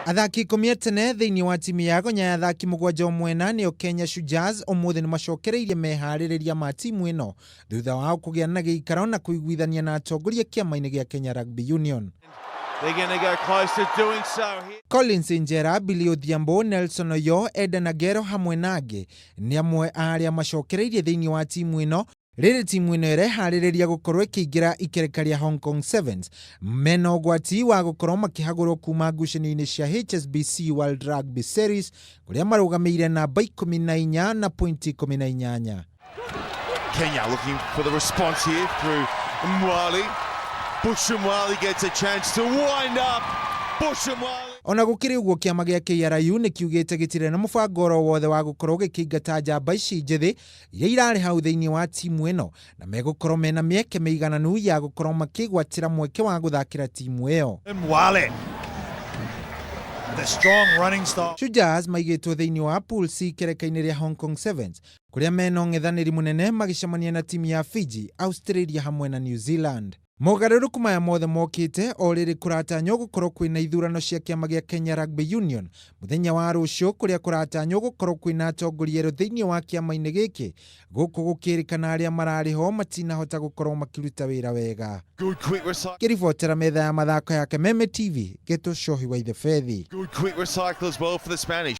Athaki 10 a tene thĩinĩ wa timu ya Gonya ya athaki 7 o mwena nĩo Kenya Shujaaz ũmũthĩ nĩ macokereirie meharĩrĩria ma timu ĩno thutha wao kũgĩa na gĩikaro na kũiguithania na atongoria kĩama-inĩ gĩa Kenya Rugby Union. They're going to go close to doing so here. Collins Injera, Billy Odhiambo, Nelson Oyoo, Eden Agero hamwe na angĩ nĩ amwe a arĩa macokereirie thĩinĩ wa timu ĩno. Rĩrĩ timu ĩno ĩreharĩrĩria gũkorwo ĩkĩingĩra ikereka rĩa Hong Kong Sevens mena ũgwati wa gũkorwo makĩhagũrwo kuma ngucanio-inĩ cia HSBC World Rugby Series kũrĩa marũgamĩire namba 14 na pointi 18. Kenya looking for the response here through Mwali. Bush Mwali gets a chance to wind up. Bush Mwali. Ona gũkĩrĩ ũguo, kĩama gĩa KRU nĩ kiugĩte gĩtirĩ na mũbango oro wothe wa gũkorwo gĩkĩingata njamba ici njĩthĩ iria irarĩ hau thĩinĩ wa timu ĩno, na megũkorwo mena mĩeke mĩigananu ya gũkorwo makĩgwatĩra mweke wa gũthakĩra timu ĩyo. Mwale. The strong running style. Shujaaz maigĩtwo thĩinĩ wa Pool C kereka-inĩ rĩa Hong Kong Sevens kũrĩa mena ũng'ethanĩri mũnene magĩcemania na timu ya Fiji, Australia hamwe na New Zealand. Mogarũrũku maya mothe mokĩte o rĩrĩ kũratanywo gũkorwo kwĩna ithurano cia kĩama gĩa Kenya Rugby Union mũthenya wa rũciũ, kũrĩa kũratanywo gũkorwo kwĩna atongoria erũ thĩinĩ wa kĩama-inĩ gĩkĩ, gũkũ gũkĩrĩkana arĩa mararĩ ho matinahota gũkorwo makĩruta wĩra wega. Good quick recycle. Ngĩribotera metha ya mathako ya Kameme TV, Getwo Cohi wa Ithebethi. Good quick recycle as well for the Spanish.